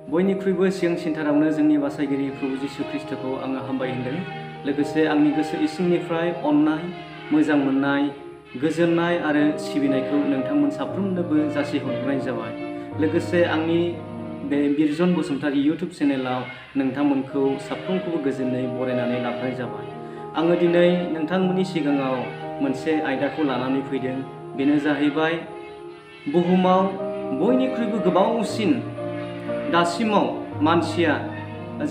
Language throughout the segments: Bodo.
बयनिख्रुइबो सिगांसिनथारावनो जोंनि बासायगिरि प्रभु जिशु ख्रीष्टखौ आङो हामबाय होनदों। लोगोसे आंनि गोसो इसिंनिफ्राय अननाय, मोजां मोननाय, गोजोननाय आरो सिबिनायखौ नोंथांमोन साफ्रोमनोबो जासिहरनाय जाबाय। लोगोसे आंनि बे बिरजन बसुमतारी इउट्यूब चेनेलाव नोंथांमोनखौ साफ्रोमखौबो गोजोनै बरायनानै लाबोनाय जाबाय। आङो दिनै नोंथांमोननि सिगाङाव मोनसे आयदाखौ लानानै फैदों। बेनो जाहैबाय बुहुमाव बयनिख्रुइबो गोबावसिन दासिमाव मानसिया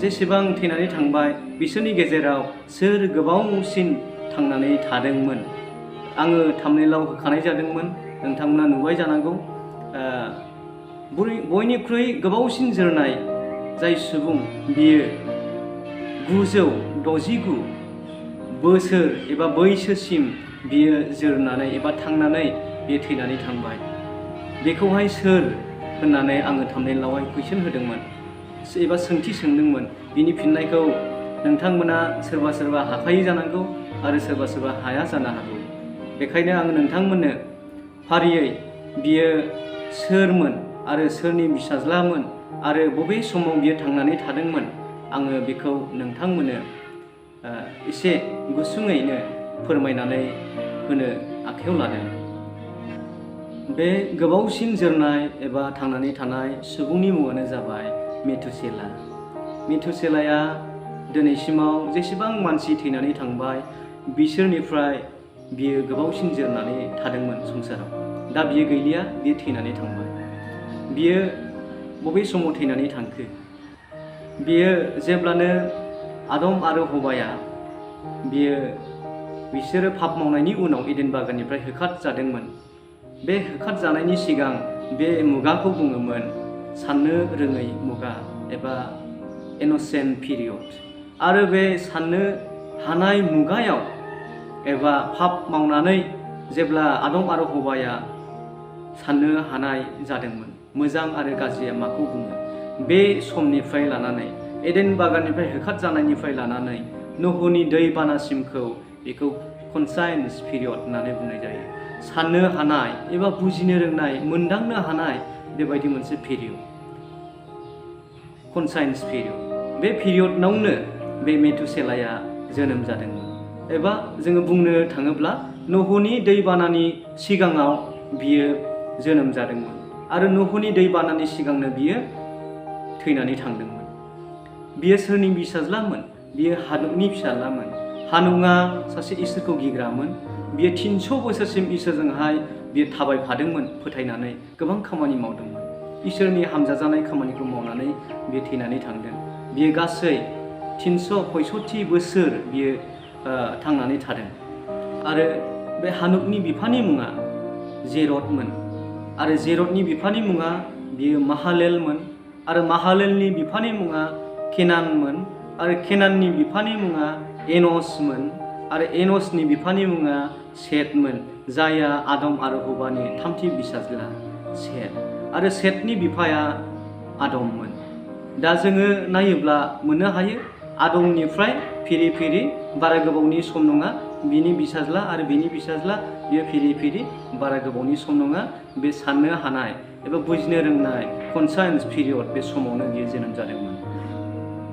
जेसेबां थैनानै थांबाय बिसोरनि गेजेराव सोर गोबावसिन थांनानै थादोंमोन। आङो थाम्बनेइलाव होखानाय जादोंमोन, नोंथांमोना नुबाय जानांगौ। बयनिख्रुइ गोबावसिन जोरनाय जाय सुबुं बियो 969 बोसोर एबा बैसोसिम बियो जोरनानै एबा थांनानै बियो थैनानै थांबाय। बेखौहाय सोर होननानै आङो थाम्बनेइलावहाय कुइसन होदोंमोन एबा सोंथि सोंदोंमोन। बिनि फिननायखौ नोंथांमोना सोरबा सोरबा हाखायो जानांगौ आरो सोरबा सोरबा हाया जानो हागौ। बेखायनो आङो नोंथांमोननो फारियै बियो सोरमोन आरो सोरनि फिसाज्लामोन आरो बबे समाव बियो थांनानै थादोंमोन, आङो बेखौ नोंथांमोननो एसे गुसुङैनो फोरमायनानै होनो आखायाव लादों। बे गोबावसिन जोरनाय एबा थांनानै थानाय सुबुंनि मुङानो जाबाय मेथुसेला। मेथुसेलाया दिनैसिमाव जेसेबां मानसि थैनानै थांबाय बिसोरनिफ्राय बियो गोबावसिन जोरनानै थादोंमोन संसाराव। दा बियो गैलिया, बियो थैनानै थांबाय। बियो बबे समाव थैनानै थांखो? बियो जेब्लानो आदम आरो हवाया बिसोरो पाप मावनायनि उनाव एडेन बागाननिफ्राय होखार जादोंमोन। बे होखार जानायनि सिगां बे मुगाखौ बुङोमोन साननो रोङै मुगा एबा इन'सेन्ट पिरियड। आरो बे साननो हानाय मुगायाव एबा पाप मावनानै जेब्ला आदम आरो हवाया साननो हानाय जादोंमोन, मोजां आरो गाज्रिया माखौ बुङो, बे समनिफ्राय लानानै एडेन बागाननिफ्राय होखार जानायनिफ्राय लानानै नहुनि दैबानासिमखौ बेखौ कनसाइन्स पिरियड होननानै बुंनाय जायो। साननो हानाय एबा बुजिनो रोंनाय, मोनदांनो हानाय बेबायदि मोनसे पिरियड, कनसाइन्स पिरियड। बे पिरियडनावनो बे मेथुसेलाया जोनोम जादोंमोन। एबा जोङो बुंनो थाङोब्ला नहुनि दैबानानि सिगाङाव बियो जोनोम जादोंमोन आरो नहुनि दैबानानि सिगांनो बियो थैनानै थांदोंमोन। बियो सोरनि फिसाज्लामोन? बियो हानुकनि फिसाज्लामोन। हानुकआ सासे इसोरखौ गिग्रामोन। बियो 300 बोसोरसिम इसोरजोंहाय बियो थाबायफादोंमोन, फोथायनानै गोबां खामानि मावदोंमोन। इसोरनि हामजाजानाय खामानिखौ मावनानै बियो थैनानै थांदों। बियो गासै 365 बोसोर बियो थांनानै थादों। आरो बे हानुकनि बिफानि मुङा जेरदमोन आरो जेरदनि बिफानि मुङा बियो माहालेलमोन आरो माहालेलनि बिफानि मुङा केनानमोन आरो केनाननि बिफानि मुङा एनसमोन आरो एनसनि बिफानि मुङा सेतमोन, जायआ आदम आरो हवानि थामथि फिसाज्ला सेत। आरो सेतनि बिफाया आदममोन। दा जोङो नायोब्ला मोननो हायो आदमनिफ्राय फिरि फिरि बारा गोबावनि सम नङा बिनि फिसाज्ला आरो बिनि फिसाज्ला, बियो फिरि फिरि बारा गोबावनि सम नङा बे साननो हानाय एबा बुजिनो रोंनाय कनसाइन्स पिरियड, बे समावनो बियो जोनोम जादोंमोन।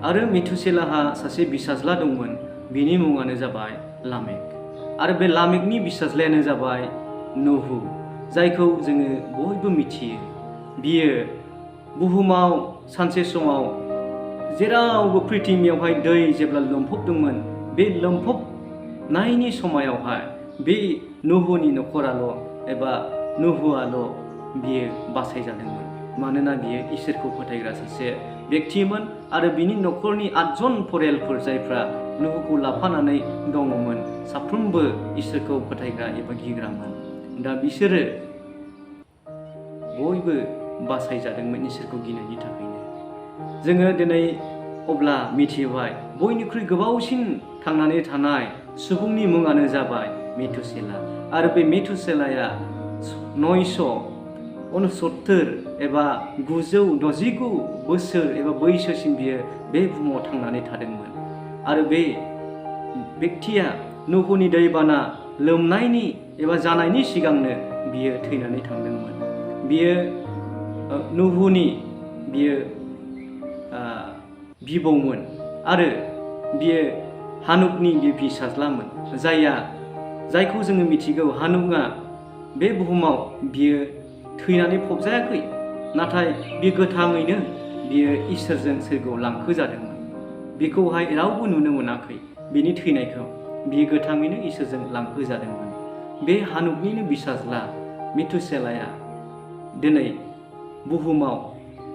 आरो मेथुसेलाहा सासे फिसाज्ला दंमोन, बिनि मुङानो जाबाय लामेक। आरो बे लामेकनि फिसाज्लायानो जाबाय नहु, जायखौ जोङो बयबो मिथियो। बियो बुहुमाव सानसे समाव जेरावबो पृथिबियावहाय दै जेब्ला लोमफबदोंमोन, बे लोमफबनायनि समायावहाय बे नहुनि नखराल' एबा नहुआल' बियो बासायजादोंमोन। मानोना बियो इसोरखौ फोथायग्रा सासे व्यक्तिमोन आरो बिनि नखरनि 8 जन फरेलफोर जायफ्रा नहुखौ लाफानानै दङमोन, साफ्रोमबो इसोरखौ फोथायग्रा एबा गिग्रामोन। दा बिसोरो बयबो बासायजादोंमोन इसोरखौ गिनायनि थाखायनो। जोङो दिनै अब्ला मिथिबाय बयनिख्रुइ गोबावसिन थांनानै थानाय सुबुंनि मुङानो जाबाय मेथुसेला। आरो बे मेथुसेलाया 969 एबा 969 बोसोर एबा बैसोसिम बियो बे बुहुमाव थांनानै थादोंमोन। आरो बे व्यक्तिया नहुनि दैबाना लोमनायनि एबा जानायनि सिगांनो बियो थैनानै थांदोंमोन। बियो नहुनि बियो बिबौमोन आरो बियो हानुकनि फिसाज्लामोन जायखौ जोङो मिथिगौ हानुकआ बे बुहुमाव बियो थैनानै फबजायाखै, नाथाय बे गोथाङैनो बियो इसोरजों सोरगोआव लांखोजादोंमोन। बेखौहाय रावबो नुनो मोनाखै, बिनि थैनायखौ बियो गोथाङैनो इसोरजों लांखोजादोंमोन। बे हानुकनिनो फिसाज्ला मेथुसेलाया दिनै बुहुमाव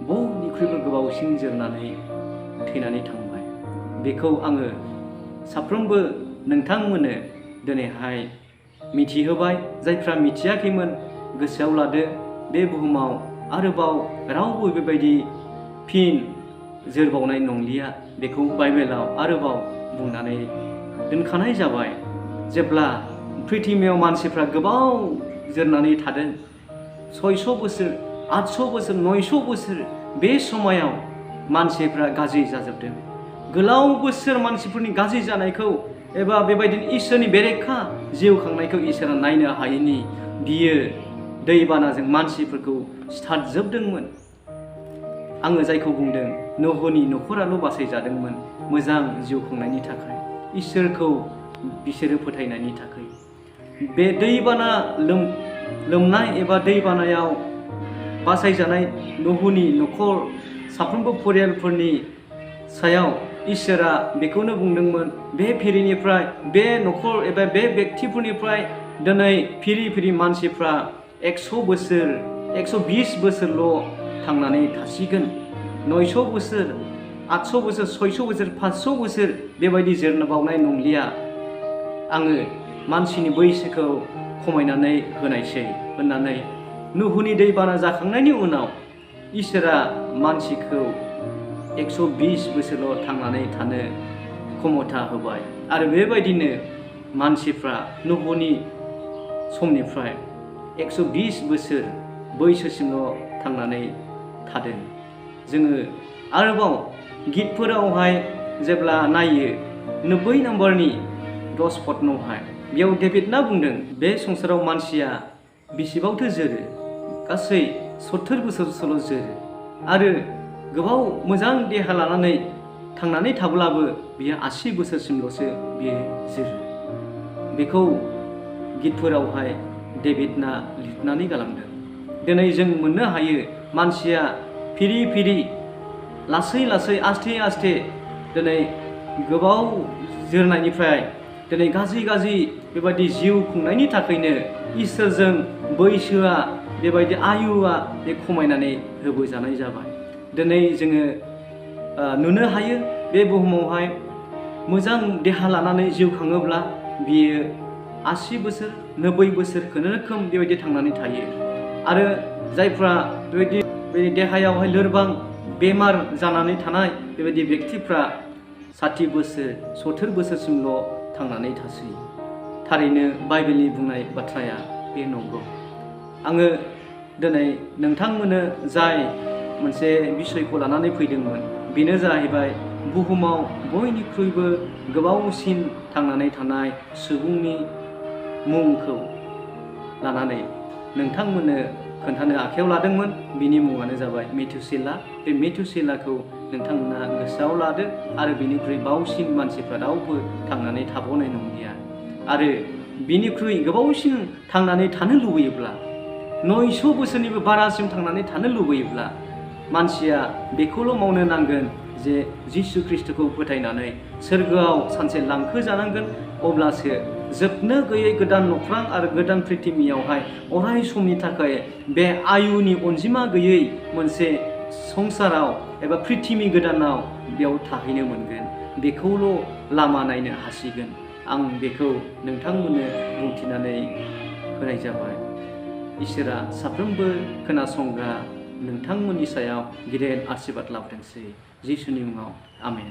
बयनिख्रुइबो गोबावसिन जोरनानै थैनानै थांबाय। बेखौ आङो साफ्रोमबो नोंथांमोननो दिनैहाय मिथिहोबाय। जायफ्रा मिथियाखैमोन गोसोआव लादो, बे बुहुमाव आरोबाव रावबो बेबायदि फिन जोरबावनाय नंलिया। बेखौ बाइबेलाव आरोबाव बुंनानै दोनखानाय जाबाय। जेब्ला पृथिबियाव मानसिफ्रा गोबाव जोरनानै थादों, 600 बोसोर, 800 बोसोर, 900 बोसोर, बे समायाव मानसिफ्रा गाज्रि जाजोबदों। गोलाव बोसोर मानसिफोरनि गाज्रि जानायखौ एबा बेबायदिनो इसोरनि बेरेखा जिउ खांनायखौ इसोरा नायनो हायैनि बियो दैबानाजों मानसिफोरखौ सिथारजोबदोंमोन। आङो जायखौ बुंदों, न'हनि न'खराल' बासायजादोंमोन मोजां जिउ खुंनायनि थाखाय, इसोरखौ बिसोरो फोथायनायनि थाखाय। बे दैबाना लोमनाय एबा दैबानायाव बासायजानाय न'हनि न'खर साफ्रोमबो परियालफोरनि सायाव इसोरा बेखौनो बुंदोंमोन, बे फिरिनिफ्राय, बे न'खर एबा बे व्यक्तिफोरनिफ्राय दिनै फिरि मानसिफ्रा 100 बोसोर, 120 बोसोरल' थांनानै थासिगोन। 900 बोसोर, 800 बोसोर, 600 बोसोर, 500 बोसोर बेबायदि जोरबावनाय नंलिया। आङो मानसिनि बैसोखौ खमायनानै होनायसै होननानै न'हनि दैबाना जाखांनायनि उनाव इसोरा मानसिखौ 120 बोसोरल' थांनानै थानो क्षमता होबाय। आरो बेबायदिनो मानसिफ्रा न'हनि समनिफ्राय 120 बोसोर बैसोसिमल' थांनानै थादों। जोङो आरोबाव गितफोरावहाय जेब्ला नायो 90 नम्बरनि 10 पदनावहाय बेयाव डेभिडना बुंदों, बे संसाराव मानसिया बेसेबांथो जोरो? गासै 70 बोसोरसोल' जोरो आरो गोबाव मोजां देहा लानानै थांनानै थाब्लाबो बियो 80 बोसोरसिमल'सो बियो जोरो। बेखौ गितफोरावहाय डेभिडना लिरनानै गालांदों। दिनै जों मोननो हायो मानसिया फिरि लासै आस्थे दिनै गोबाव जोरनायनिफ्राय दिनै गाज्रि बेबायदि जिउ खुंनायनि थाखायनो इसोरजों बैसोआ बेबायदि आयुआ बे खमायनानै होबोजानाय जाबाय। दिनै जोङो नुनो हायो बे बुहुमावहाय मोजां देहा लानानै जिउ खाङोब्ला बियो 80 बोसोर, 90 बोसोर खुनुरोखोम बेबायदि थांनानै थायो। आरो जायफ्रा बेबायदि देहायावहाय लोरबां बेमार जानानै थानाय बेबायदि व्यक्तिफ्रा 60 बोसोर, 70 बोसोरसिमल' थांनानै थासै। थारैनो बाइबेलनि बुंनाय बाथ्राया बे नंगौ। आङो दिनै नोंथांमोननो जाय मोनसे बिसयखौ लानानै फैदोंमोन, बेनो जाहैबाय बुहुमाव बयनिख्रुइबो गोबावसिन थांनानै थानाय सुबुंनि मुंखौ लानानै नोंथांमोननो खोन्थानो आखायाव लादोंमोन। बिनि मुङानो जाबाय मेथुसेला। बे मेथुसेलाखौ नोंथांमोना गोसोआव लादो आरो बिनिख्रुइ बावसिन मानसिफ्रा रावबो थांनानै थाबावनाय नंलिया। आरो बिनिख्रुइ गोबावसिन थांनानै थानो लुबैयोब्ला, 900 बोसोरनिबो बारासिम थांनानै थानो लुबैयोब्ला मानसिया बेखौल' मावनो नांगोन जे जिसु ख्रिस्ट'खौ फोथायनानै सोरगोआव सानसे लांखोजानांगोन। अब्लासो जोबनो गैयै गोदान नख्रां आरो गोदान पृथिबियावहाय अराय समनि थाखाय बे आयुनि अनजिमा गैयै मोनसे संसाराव एबा पृथिबि गोदानाव बेयाव थाहैनो मोनगोन। बेखौल' लामा नायनो हासिगोन। आं बेखौ नोंथांमोननो बुंथिनानै होनाय जाबाय। इसोरा साफ्रोमबो खोनासंग्रा नोंथांमोननि सायाव गिदिर आशीर्बाद लाबोथोंसै। जिसुनि मुङाव आमेन।